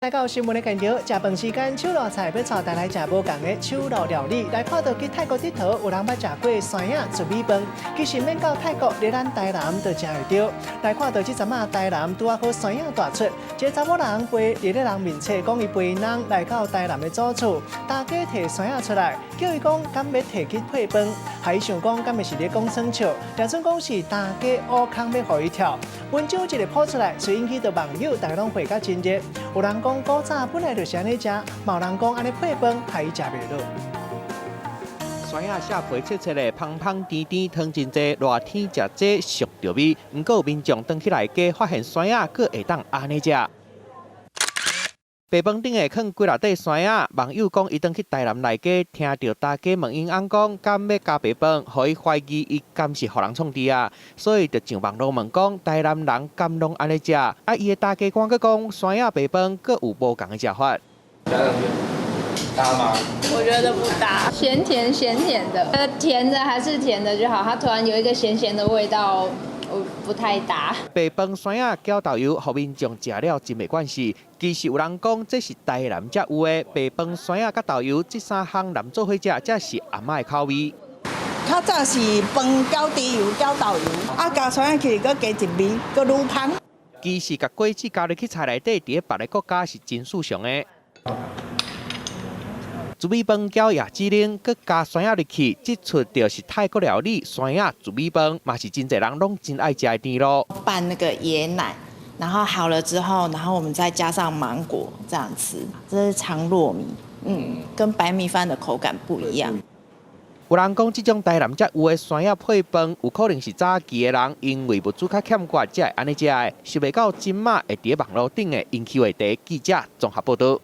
來到新聞的現場，食飯時間，手路菜欲帶大家來食無仝的手路料理。來看到去泰國佚佗，有人捌食過酸仔糯米飯，其實免到泰國，佇咱台南就食會著。來看到這陣仔台南拄仔好酸仔大出，一个查某人陪佇咧人面前講伊背囊來到台南的祖厝，大家提酸仔出來，叫伊講敢欲提去配飯，予伊想講敢會是咧講耍笑，掠準講是大家烏空欲予伊跳。文章一个鋪出來，隨引起著網友大家攏回甲真熱。有人講古早本來就是按呢食，嘛有人講按呢配飯予伊食袂落。酸仔削皮切切的，芳芳甜甜，湯真濟，熱天食這熟著味。毋過有民眾轉去內家，發現酸仔閣會當按呢食。白飯頂下囥幾落塊酸仔，網友講伊轉去台南內家，聽著大家問𪜶翁講，敢欲加白飯，予伊懷疑伊敢是予人創治啊，所以就上網路問講，台南人敢攏按呢食？啊，伊的大家官閣講，酸仔白飯閣有無仝的食法。搭嗎？我覺得不搭，鹹甜鹹甜的，甜的還是甜的就好，它突然有一個鹹鹹的味道，我不太搭。白飯酸仔攪豆油，予民眾食了真袂慣勢。其實有人講，這是台南才有的白飯酸仔佮豆油，這三項攏做伙食，才是阿嬤的口味。較早是飯攪豬油、攪豆油，啊加酸仔去，閣加一味，閣愈芳。其實，共果子加入去菜內底，佇咧別个國家是真時尚的。糯米飯攪椰子奶，閣加酸仔入去，這齣就是泰國料理酸仔糯米飯，嘛是真濟人攏真愛食的甜囉。拌那個椰奶，然後好了之後，然後我們再加上芒果，這樣吃。這是長糯米，跟白米飯的口感不一樣。有人講，這種台南才有的酸仔配飯，有可能是早期的人因為物資較欠缺，才會按呢食的。想袂到這馬會佇咧網路頂的引起話題。記者綜合報導。